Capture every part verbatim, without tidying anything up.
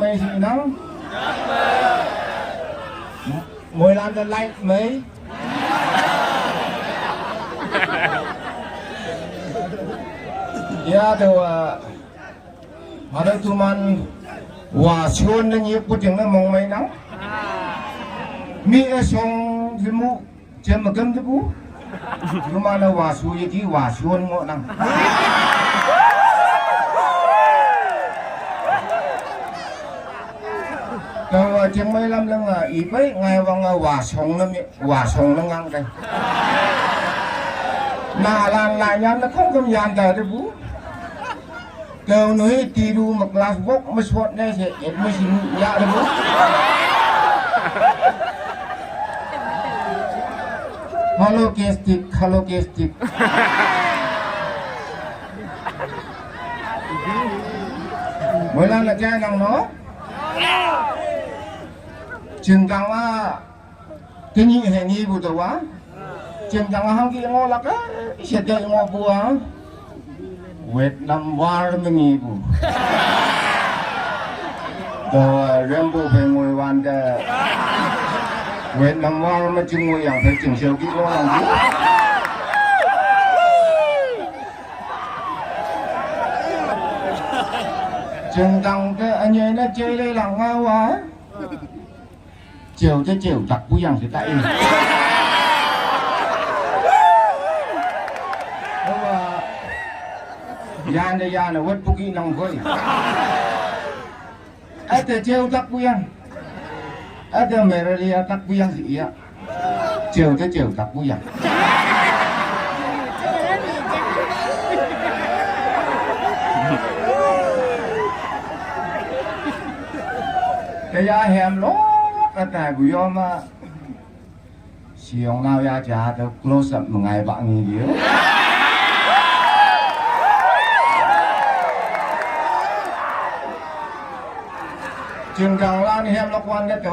Mei si nang. Mui lan de lai mei. Ya de wa. Ada tuman wa sion ne nyi puting ne mong mei nang. Mi e song zimu. Chem ma kem te bu. Lu ma na wa su ye ki wa su ngo nang. Ka wa chem mai lam lang a i pai ngai wa nga wa song na mi wa song na ngang kai. Na lan la yan na kong kem yan ta te bu. Kau nui tiru ma class bok ma suat ne se et ma sinu ya de bu. Halo kestik, halo kestik. Mula na jai nang no. Cintang ma. Tinyi he ngi bu to wa. Chem jang hang ki ngo la ka. Sia de ngo bu wa. Vietnam war me ngi bu. To rem bu pe ngui wan de. Vietnam war me jing ngui yang pe jing siu ki ngo lang ki. Chem jang de anye na che le lang nga wa. Chiều chứ chiều tặc bu yang si ta in. Ơ, yan de yan wet bu ki nang khoi. Ơ, te chiều tặc bu yang. Ơ, te meralia tặc bu yang si ya. Chiều chứ chiều tặc bu yang. Kaya hem lo kata gu yo ma. Siong nau ya cha to close up mengai bak ngi dia. Jeng dang lan hem lok wan de to.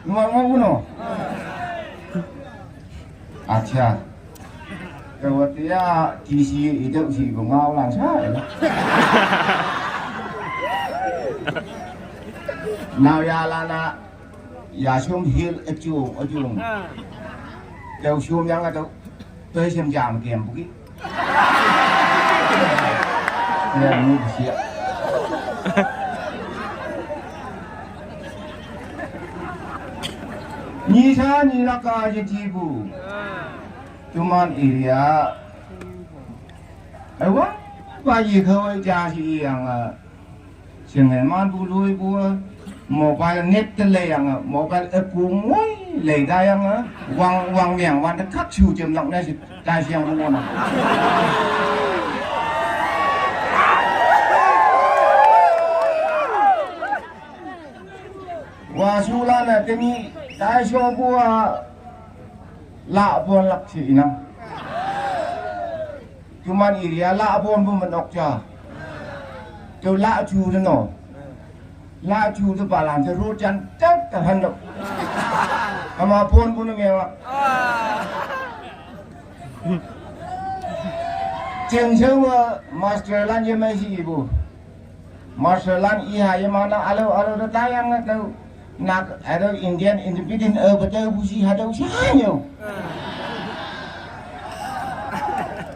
Ngwa ngwa uno. Acha. Kawat ya kisi idok si bengau lang sa. Nau ya lana ya sum hil acung acung. Kau sum yang ada. Tôi xem chàng kiềm bukit. Kiềm như bukit. Ni sa ni laka je tibu. Tuman iria. Ewa, ba yi kawai ja si yang. Sing man bu lui bu mobile net te le yang mobile e ku ngoi le da yang wang wang miang wan te kak chu jem lak ne si tai siang bu na. Wa su la na te ni tai siang bu la bu lak si inang. Tuman iria la bon bu manok cha. Tu la chu de no. La chu de balan de ru chan tat ta han lo. Ama bon bu ne wa. Chen cheu wa master lan ye mai si bu. Marshal lan i ha ye ma na alo alo da ta yang na tau. Nak ado Indian independent e ba tau bu si ha tau si ha yo.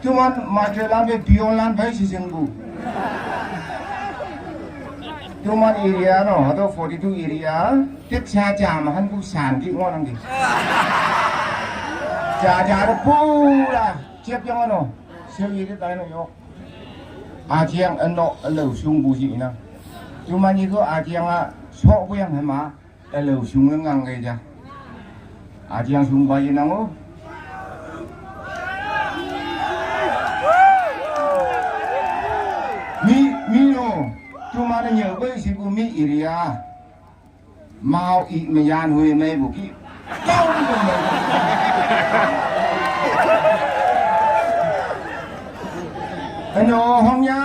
Tuman marshal lan be pion lan bai si sing bu. Tuman area no, ado forty-two area. Tik cha cha ma han bu san di ngon ang di. Cha cha da bu la. Chep yang no. Sel yi de tai no yo. A chiang a no a lo sung bu si na. Tu ma ni ko a chiang a so bu yang hai ma. A lo sung ngang ngai ja. A chiang sung ba yi na ngo. Mi mi no. Tu ma na nyo ba si bu mi area. Mau i me yan hui me bu ki. Tong bu me. Ano hong ya.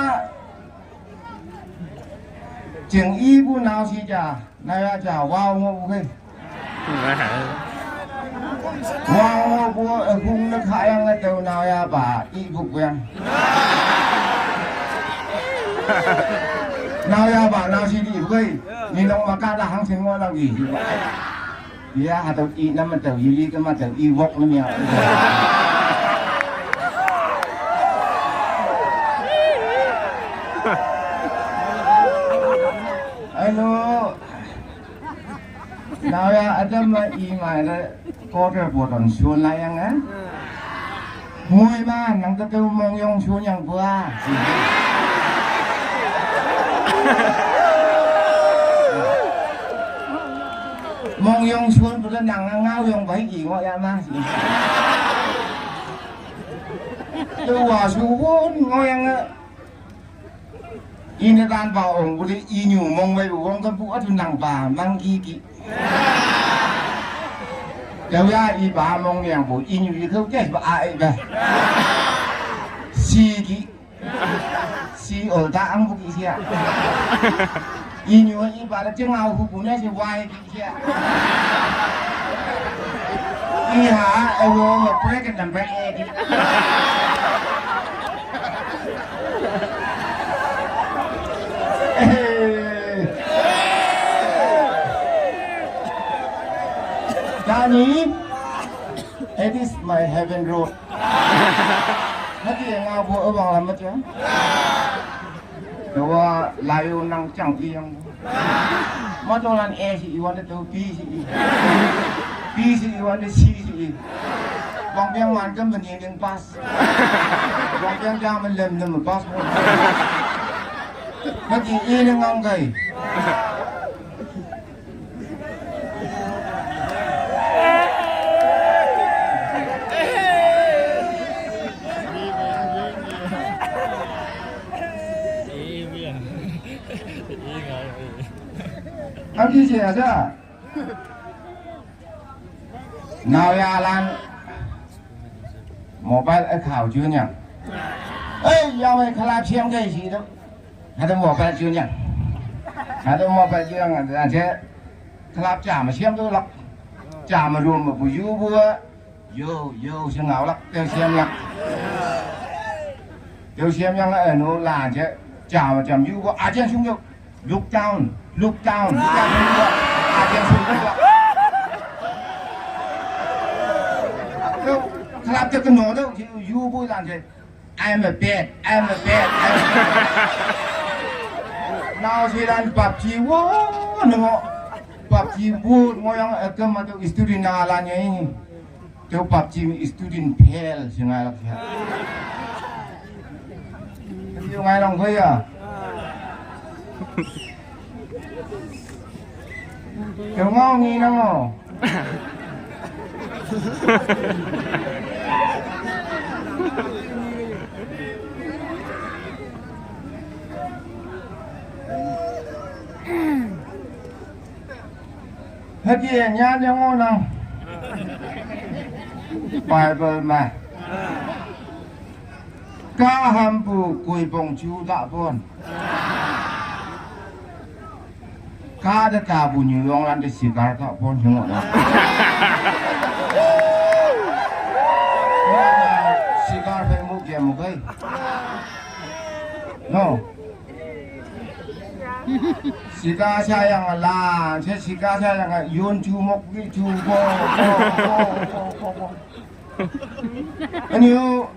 Cheng i bu nau si ja. Na ya ja wow ngo bu ke. Wow ngo bu e hung na kha yang e teu nau ya ba i bu yang. Nau ya ba, nau si di hui. Ni nong maka da hang sing wa lang i. Ya, ha tau i nam tau i li ka ma tau i wok nam ya. Alo. Nau ya, ada ma i ma la quarter bottle sun la yang, eh? Mui ma, nang ta tu mong yong sun yang bua. Mong yong sun bua nang ngau yong bai i ngau ya ma. Tu wa su won ngau yang, eh. Ina dan ba ong bule inyu mong wei wong kan bu atu nang ba mang ki ki. Kau ya i ba mong yang bu inyu i kau ke ba ai ba. Si ki. Si ol ta ang bu ki sia. Inyu i ba la jeng au hu bu ne si wai ki. Iha, ewo ma break and break. Tani, it is my heaven road. Hati yang ngau bu abang lama tu. Kawa layu nang chang i yang. Ma to lan A si i wan to B si i. B si i wan to C si i. Wang piang man kan ban ning pass. Wang piang jang man lem lem pass. Ma ki i nang ngang kai. Ang ki siya sa. Nau ya lan mobile account ju nyang. Ei, ya wei khalap siam kai si tu. Hada mobile ju nyang. Hada mobile ju nyang, dan se khalap jam siam tu lak. Jam rum bu yu bu. Yo, yo, siam ngau lak, teu siam lak. Teu siam yang, eh, no la je. Jam, jam yu bu, a jam sung yo. Look down, look down, look down. Teu, khalap teu keno teu, yu bu lan je. I'm a bad, I'm a bad, I'm a bad. Now si lan PUBG, wo, nengok. PUBG, wo, ngoyang, eh, kem atau istri na lan ye ini. Teu PUBG mi student fail si ngai lak sia. Teu ngai long koi ya. Teu ngau ngi nang ngau. Hati nyan yang onang. Bible ma. Ka ham bu kui bong chu da bon. Ka da ka bu nyu yong lan de cigar ka bon hing na. Cigar pe mu ke mu kai. No. Sika sa yang la, se sika sa yang yun chu mok ni chu ko, ko, ko, ko, ko, ko. Ani yo,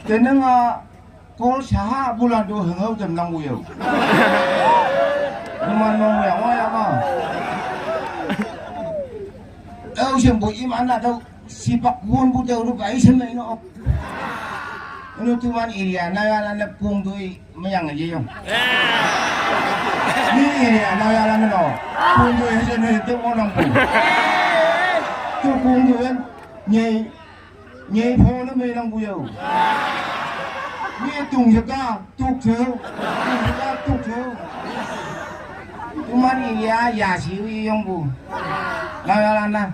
tenang a, kol saha bulan do hengau tem nang uyo. Numan nong yang wa yang a. Eu sem bu im anak tau sipak won bu tau lu bai sem na ino. Anu tuman area na ya na pung dui. Mayang aja yong. Ni ini ya, mau ya lama no. Pun tu ya sini tu orang pun. Tu pun tu kan. Nyai, nyai pun tu main orang puyau. Ni tung seka, tuk seu. Tung seka, tuk seu. Cuman ini ya, ya si wi yong bu. Mau ya lama.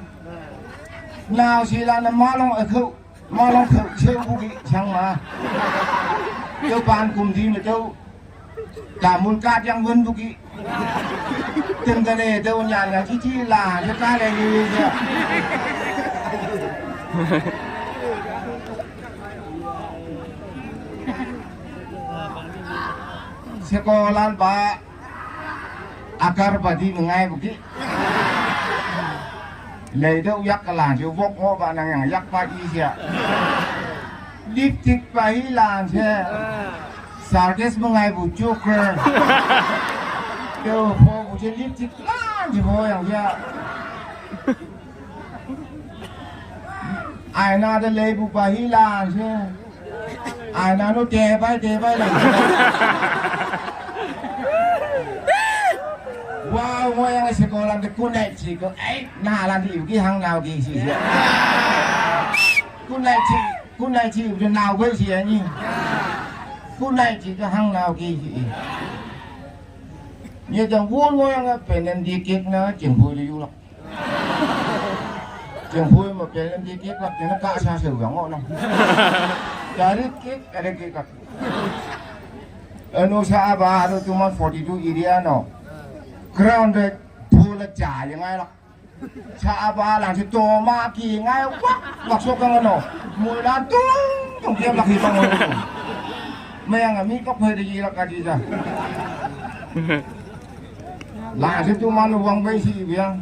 Nau si lama malong aku. Malong kheu kheu bu ki chang ma. Teu pan kum di me teu. Ka mun ka tiang wen bu ki. Tem ka ne teu nyan ka chi chi la, teu ka le ni ni. Seko lan ba akar ba di mengai buki. Lei deuh yak kelan si wok ngo ba nang yang yak ba i sia. Lipstick ba hi lan si. Sarkis mengai bu cuker. Deuh po bu si lipstick lan si po yang sia. Aina de lei bu ba hi lan si. Aina nu te bai te bai la. Wow, mo yang sekolah de kunai si ko. Ai, na lan di ki hang nau ki si si. Kunai si, kunai si de nau bai si ni. Kunai si ko hang nau ki si. Ni jang won mo yang pen di kek na jing bu de yu lak. Jeng hui ma pelen di kik lak jeng ka sa se wang ona. Dari kik ada kik lak. Anu sa aba anu cuma forty two area no. Ground de pula ja yang ai lak. Sa aba lang si to ma ki ngai wak wak so kang no. Mula tung tung dia lak hibang. Mayang ami kok hui di lak ka di sa. Lang si tu man wang bai si biang.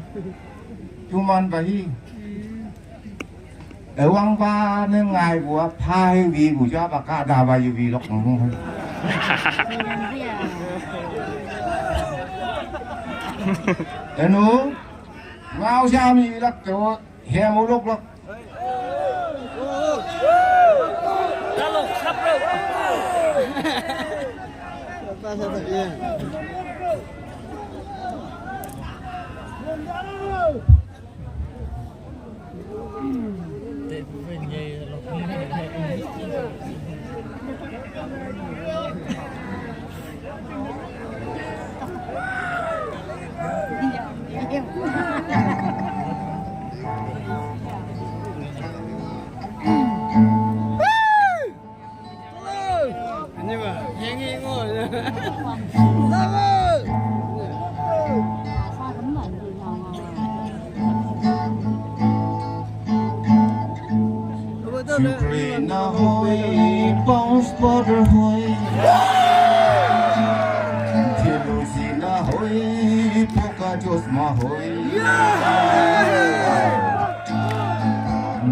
Tu man bai. E wang ba ne ngai bua pai wi bu ja ba ka da ba yu wi lok. Enu ngau sa mi lak tu he mu lok lok. Supreme na hoi, bounce butter hoi. Theology na hoi, polka Joshma hoi.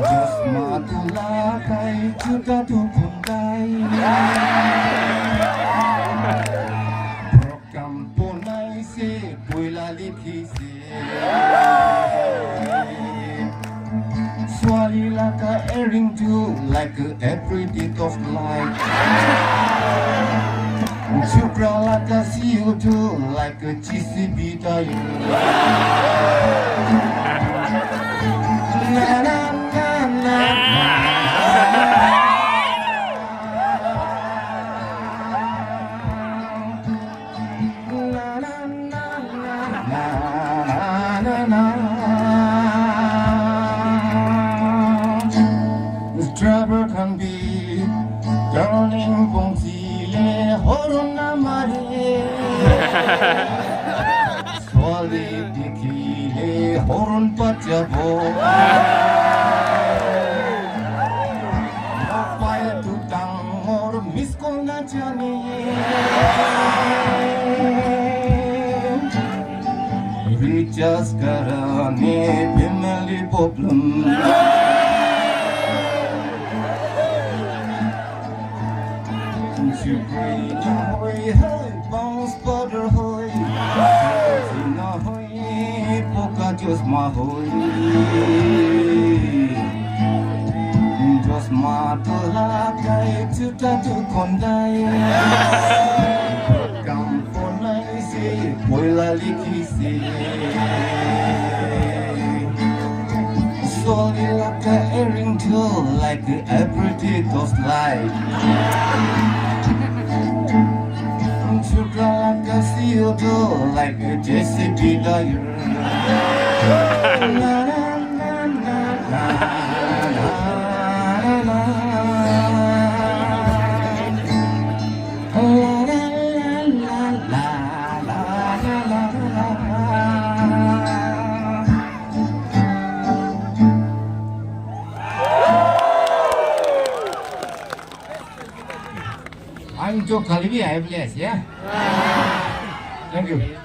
Joshma tu la kai, chuta tu pun kai. Program ponai se, poila likhi se. Suali laka airing tu like a every day of life. Chukra laka see you too like a G C B tire. Na, na, na, na, na. Driver can be turning bong sile horun na mare. Suali dikile horun pachabo. Pai tutang or miss call na jani. Recharge karane family problem. Chukri na hoi hoi, bounce butter hoi. Sina hoi, polka Joshma hoi. Joshma tu la kai chuta tu kondai. Kam ponai se, poila likhi se. Suali laka airing tu like a every day of life. Chukra laka see you too like a J C B tire. Ang Cho Kalbi, I bless, yeah? Thank you.